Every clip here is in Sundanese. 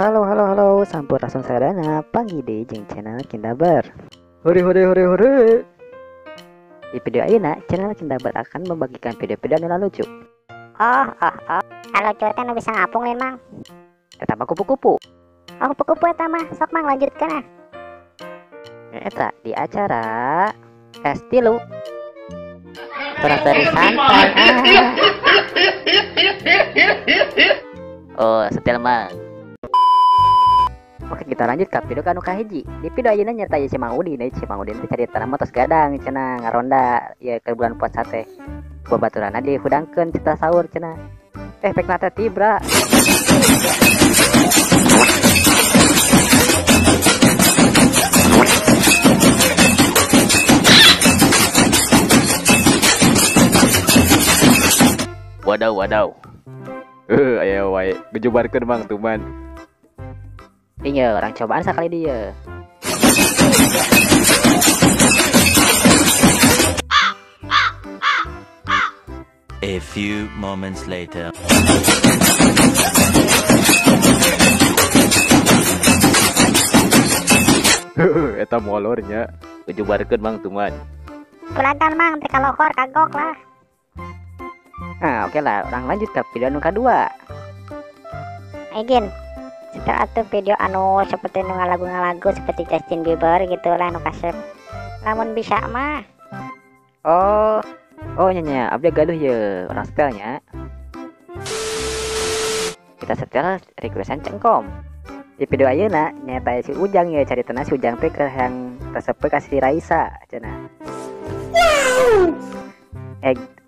Halo halo halo, sampurasun sadayana, panggih deui jeung channel Kindaber. Hore hore hore hore. Di video ayeuna, channel Kindaber akan membagikan video-video anu lucu. Oh oh oh, lucu teh nu bisa ngapung lain, Mang. Eta mah kupu-kupu. Oh, kupu-kupu eta mah, sok Mang lanjutkeun ah. Eta di acara S3. Sore santai. Ah. Oh, setel Mang. Oke, kita lanjut ke video kanu kahiji. Di video ayeuna nyerta si Mang Udin, si Mang Udin teh carita mah tos gadang cenah ngaronda ieu ke bulan puasa teh. Babaturanna dihudangkeun cita sahur cenah. Pekna teh tibra. Wadaw wadaw. Aya wae gejubarkeun Mang tuman. Iya, orang cobaan sekali dia. A few moments later. Eta molornya gejubarkeun Mang tuman. Kulantan Mang teh kalohor kagok lah. Nah, oke lah, orang lanjut ke video nu kadua. Aigin. Setelah atuh video anu seperti nu ngalagu-ngalagu seperti Justin Bieber gitu lah nu kasep. Lamun bisa mah. Oh, oh nya abdi gaduh ye orang setelnya. Kita setel requestan Cengkom. Di video ayeuna nyata si Ujang ya caritana si Ujang teh keur yang resep ka si Raisa cenah. Wow.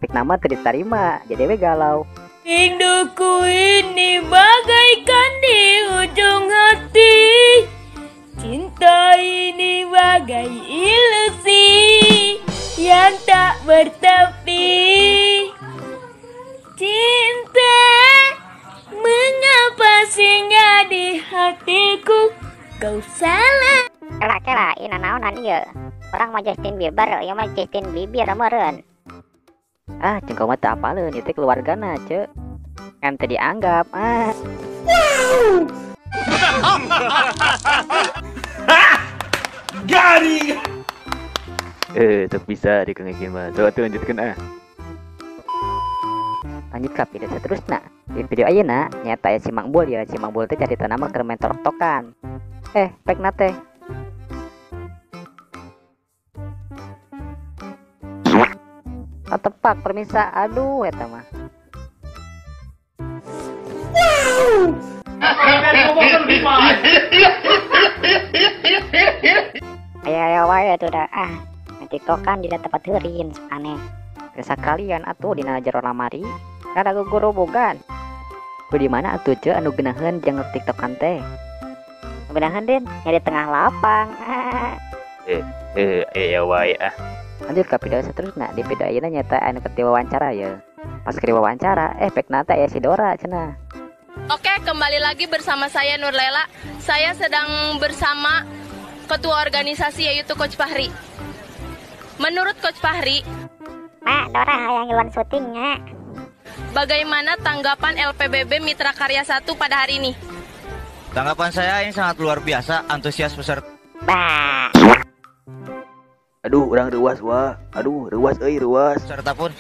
Pik nama teu ditarima jadi we galau. Rinduku ini bagaikan di ujung hati, cinta ini bagai ilusi yang tak bertepi. Cinta, mengapa singgah di hatiku, kau salah. Kela-kela, ina naonan ieu. Orang mah Justin Bieber, ieu mah Justin Bieber meureun. Ah, cengkau mah teu apaleun, ieu teh keluargana, ce. Kan teu dianggap, ah. Wow. Garing. Teu bisa dikeungeun mah. Coba atuh lanjutkeun ah. Lanjut ka video seterusna. Di video ayeuna nyata aya si Mang Bul ya, si Mang Bul teh caritana mah keur main tok-tokan. Pekna teh. Tepak permisa, aduh eta mah. Wow. Aya wae atuh da ah. TikTokan di tempat heurin aneh. Biasa kalian atuh dina jero lamari, kada gugorobogan. Ku di mana atuh ce anu geunaheun jeung TikTokan teh? Geunaheun den, nya di tengah lapang. Aya wae ah. Lanjut ke video seterusnya. Di video ayeuna nyata anu keur diwawancara ya. Pas keur diwawancara, pekna teh aya si Dora cenah. Oke, kembali lagi bersama saya Nur Lela. Saya sedang bersama ketua organisasi yaitu Coach Fahri. Menurut Coach Fahri, Mak, Dora hayang ngiluan syutingnya. Bagaimana tanggapan LPBB Mitra Karya 1 pada hari ini? Tanggapan saya ini sangat luar biasa, antusias peserta. Bah. Aduh, urang reuas wah. Aduh, reuas euy, reuas. Peserta pun.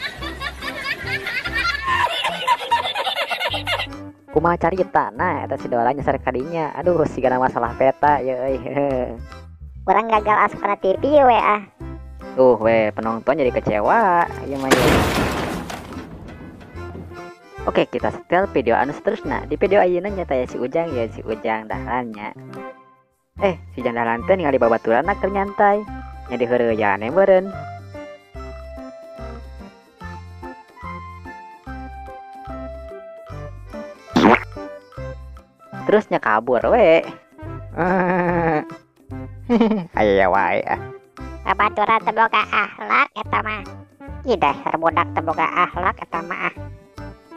Kumaha carita nah eta si Dora nyasar kadinya. Aduh, sigana masalah peta ye euy. Urang gagal asup kana TV we ah. Tuh we penonton jadi kecewa ieu mah ye. Oke, kita setel video anu seterusna. Di video ayeuna nyata ya si Ujang ya, si Ujang Dahlannya. Si Ujang Dahlan teh ningali babaturanna keur nyantai. Nya diheureuyaan meureun. Terusnya kabur we. Aya wae ah. Babaturan teu boga akhlak eta mah. Ih dasar budak teu boga akhlak eta mah ah.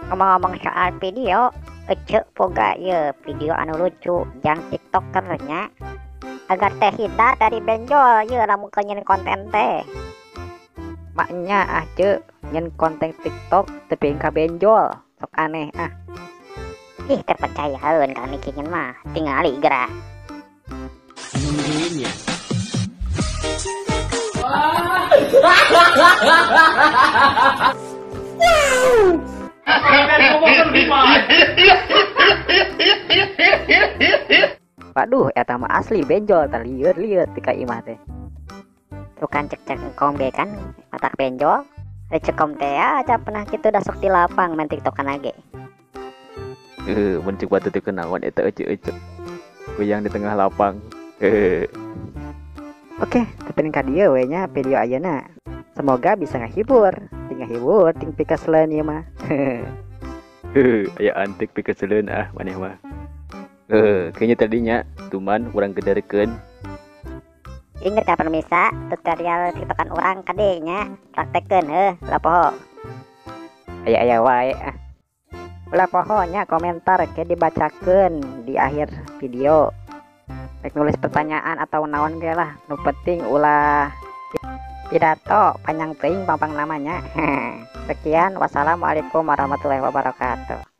Ngomong-ngomong soal video, ece boga ieu video anu lucu jang TikToker nya. Agar terhindar dari benjol ieu lamun keur nyeun konten teh. Maknya ah ce nyeun konten TikTok teu pingin ka benjol, sok aneh ah. Ih terpercayaeun Kang Niking mah tingali geura. Nungguin ya. Waduh, eta mah asli benjol tah lieur-lieur ti ka imah teh. Tuh kan cek cengkom ge kan matak benjol. Ari cekom teh ya aca pernah kitu da sok di lapang main tiktokan ge. Mun cek batu teh kunaon eta ece-ece. Goyang di tengah lapang. Oke, tepen ka dieu we nya video ayeuna. Semoga bisa ngahibur, ting ngahibur ting pikaseleun ieu mah. Aya antik pikaseleun ah maneh mah. Kayaknya tadinya tuman urang gederkeun. Ingat ya pemirsa, tutorial tiktokan urang kade nya, praktekkeun heuh, ulah poho. Aya-aya wae ah. Ulah poho nya komentar ke dibacakeun di akhir video. Rek nulis pertanyaan atau naon ge lah, nu penting ulah pidato panjang teuing pangpang namanya. Sekian, wassalamualaikum warahmatullahi wabarakatuh.